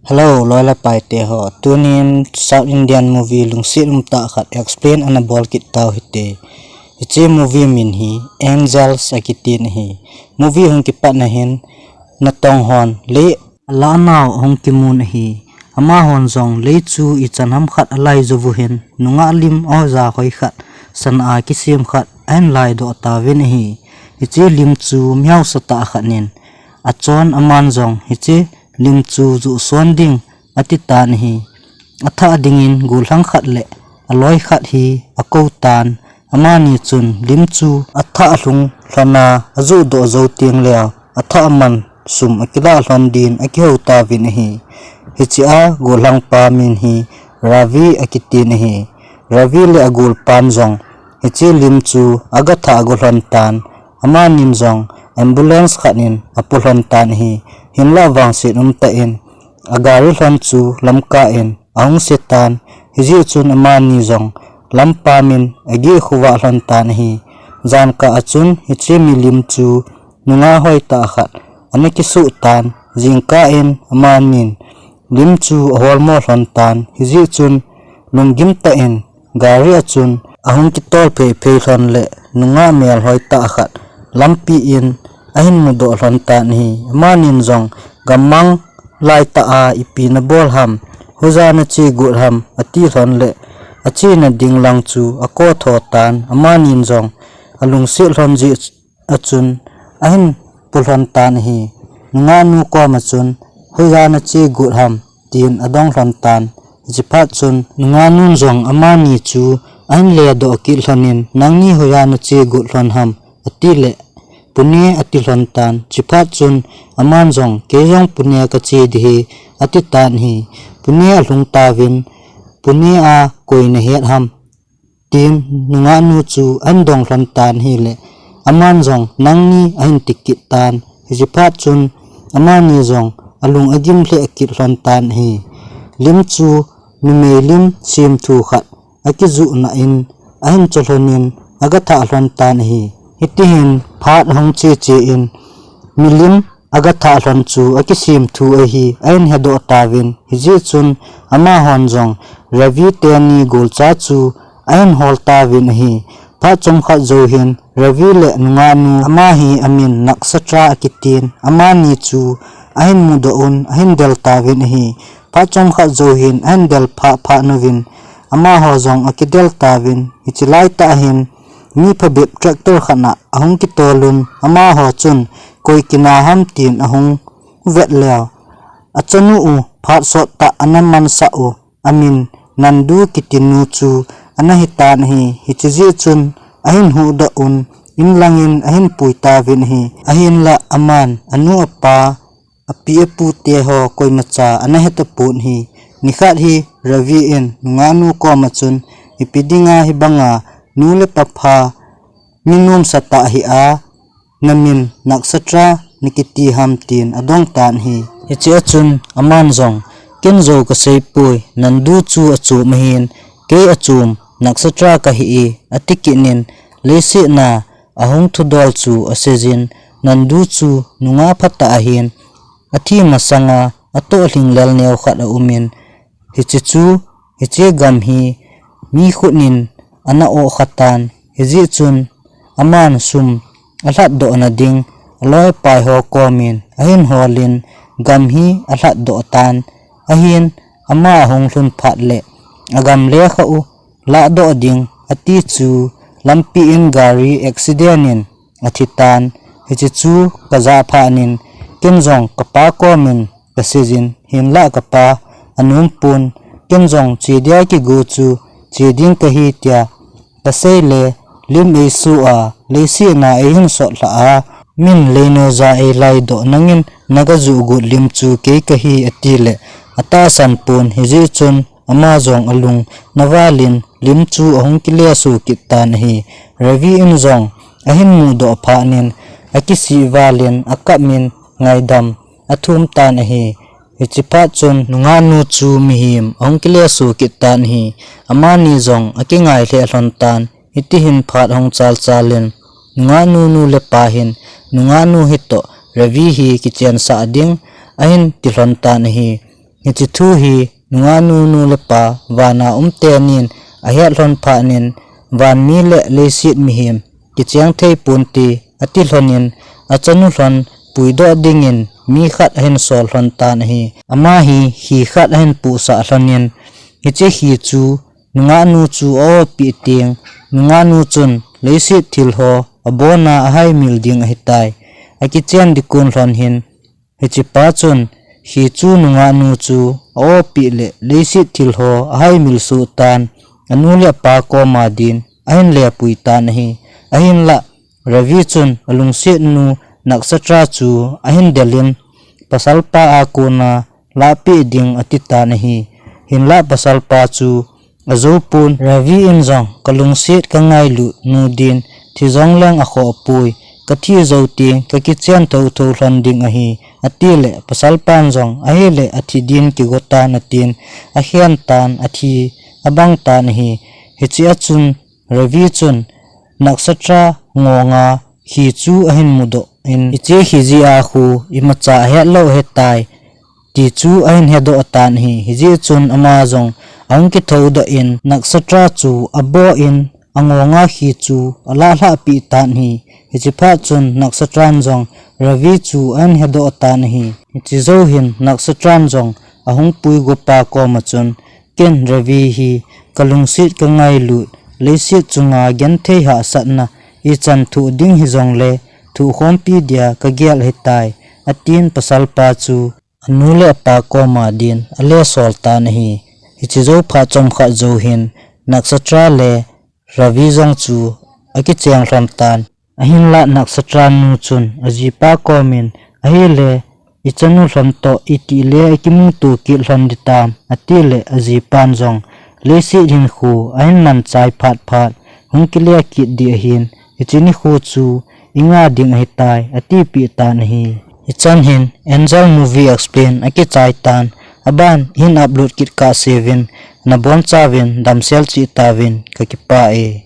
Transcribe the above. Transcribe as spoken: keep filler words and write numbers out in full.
Hello, loi le pai te ho. Tunin South Indian movie lungset umtah khat explain ana bol kit tau hite. Hiche movie min hi Angels akitin ahi. Movie hung kipatna hin natong hon lei alanau ahung kimun ahi. Amahon jong lei chu ichan ham khat alai jou u hin nungah lim oja hoi khat, sana kisem khat ahin laidoh tauvin ahi. Hiche lim chu mihaosa tah khat in achon aman jong hiche lim chu juhson ding atitan ahi. Athah dingin gollhang khat le aloi khat hi akou tan, amani chun lim chu athah lhung lhona ajoh doh jou teng leh athah man sum akilah lhon din akihou tauvin ahi. Hichea gollhang pa min hi Ravi akitin ahi. Ravi le agol pan jong hiche lim chu agathah go lhon tan, amanin jong ambulance khat in apo lhon tan ahi. Hinlah vangset umtah in agari lhon chu lamkah in ahung se tan, hijeh chun amani jong lampam in ageh khovah lhon tan ahi. Jankah a chun hiche milim chu nungah hoitah khat ana kisuh tan, jingkah in amanin lim chu aholmo lhon tan, hijeh chun lunggim tah in gari a chun ahung kitol phei phei lhon le nungah melhoi tah khat lampi in ahin mudoh lhon tan ahi. Amanin jong gammang laitah a ipi nabol ham, hoiya nache got ham ati lhon le achena ding lang chu akou tho tan, amanin jong alungset lhon jeh achun ahin po lhon tan ahi. Nungahnu koma chun, hoiya nache got ham, tin adong lhon tan. Hiche phat chun nungahnun jong amani chu ahin ledoh kit lhon in, nangni hoiya nache got lhon ham, ati le, Pune ati lhon tan. Hiche phat chun aman jong, kei jong Pune kache ding ahi, ati tan ahi. Pune alhung tauvin, Pune a koi nahet ham, tin nungahnu chu ahin dong lhon tan ahile, aman jong nangni ahin ti kit tan. Hiche phat chun amani jong alung agim lheh kit lhon tan ahi. Lim chu numei lim semthu khat akijuhna in ahin cho lhon in agathah lhon tan ahi. Hitihin phat ahung che che in milim agathah lhon chu akisemthu ahi ahin hedoh tauvin, hijeh chun amahon jong Ravi teni golcha chu ahin hol tauvin ahi. Phat chomkhat jou hin Ravi le nungahnu, ama hi amin Nakshatra akitin, amani chu ahin mudoh un ahin del tauvin ahi. Phat chomkhat jou hin ahin del phah phah uvin amaho jong akidel tauvin, hiche laitah hin mi phabep tractor khat a ahung kitol un, amaho chun koi kina ham tin ahung vet leu, achanu u phat sottah ana mansah u amin Nandu kitinu chu ana hitan ahi. Hiche jeh chun ahin huhdoh un, in langin ahin pui tauvin ahi. Ahinlah aman anu apa, api apu teho koimacha ana hetapon ahi. Nikhat hi Ravi in nungahnu koma chun, ipi dinga hibanga nu le pa pha mi nomsa tah hia namin Nakshatra nakiti ham, tin adong tan ahi. Hichea chun aman jong, ken jou kaseipoi, Nandu chu achom ahin, kei achom Nakshatra kahi e, ati kit in, leiset a ahung thudol chu aseijin, Nandu chu nungah phatah ahin, athi masanga atoh lhinglel neo khat aumin, hiche chu, hiche gam hi mi khut in ana ohkha tan, hijeh chun aman sum alhatdohna ding aloi apaiho komin ahin holin gam hi alhatdoh tan, ahin ama ahung lhun phat le agam lekha u lahdoh ding ati chu lampi in gari accident in athitan. Hiche chu kajah phat in ken jong kapa komin kaseijin, hinlah kapa anompon, ken jong che dia kigo chu che ding kahi tia kaseile, lim eiso a, leiset a eihin sotlhah a, min leinoija eilaidoh nangin nagajuh got lim chu kei kahi, atile atahsan pon, hijeh chun ama jong alung navalin lim chu ahung kileso kit tan ahi. Ravi in jong ahin mudoh phat in akisih valin akap in ngaidam athum tan ahi. Hiche phat chun nungahnu chu mihem ahung kileso kit tan ahi. Amani jong akingai lheh lhon tan, hitihin phat ahung chalchalin nungahnu nu le pa hin nungahnu hitoh Ravi hi kichensah ding ahin tilhon tan ahi. Hiche thu hi nungah nu nu le pa vana um tenin ahet lhon phat in, van mi le leiset mihem kicheng thei ponte ati lhonin, achanu lhon puidoh dingin mi khat ahin sol lhon tan ahi. Ama hi khi khat ahin pusah lhonin, hiche khi chu nungah nu chu a-oppeh teng, nungah nu chun leiset thil ho abona ahaimil ding ahitai. Akichen ding kon lhon hin, hichepa chun khi chu nungah nu chu a-oppeh le leiset thil ho ahaimil soh tan, anu le apa koma din ahin lepui tan ahi. Ahinlah Ravi chun alungset nu Nakshatra chu ahin delin, pasalpa a kona lahpeh ding ati tan ahi. Hinlah pasalpa chu ajou pon, Ravi in jong kalungset kangailut nu din thi jongleng akhoh poi, kathi jou teng kakichen thotho lhon ding ahi, atile pasalpan jong ahile athi din kigo tan atin, akhen tan, athi abang tan ahi. Hichea chun Ravi chun Nakshatra ngonga khi chu ahin mudoh in, hiche khi jeh a khu imacha ahet lou ahitai, ti chu ahin hedoh tan ahi. Hijeh chun ama jong ahung kithoudoh in, Nakshatra chu abo in angonga khi chu alah lhahpeh tan ahi. Hiche phat chun Nakshatra in jong Ravi chu ahin hedoh tan ahi. Hiche jou hin Nakshatra in jong ahung puigo pa koma chun, ken Ravi hi kalungset kangailut, leiset chunga genthei hahsatna ichan thoh ding hijongle thohkhompi dia kagel ahitai, atin pasalpa chu anu le apa koma din alesol tan ahi. Hiche jou phat chomkhat jou hin Nakshatra le Ravi jong chu akicheng lhon tan. Ahinlah Nakshatra nu chun ajipa komin, ahile ichanu lhon toh itile ikimuto kit lhon ditam, atile ajipan jong, leiset hinkho ahin manchai phat phat hung kile kit ding ahin, hiche nikho chu inga ding ahitai, atipeh tan ahi. Hichan hin Angel Movie Explain akichai tan, aban hin upload kit kahseuvin, nabonchauvin damsel cheh tauvin, kakipah e.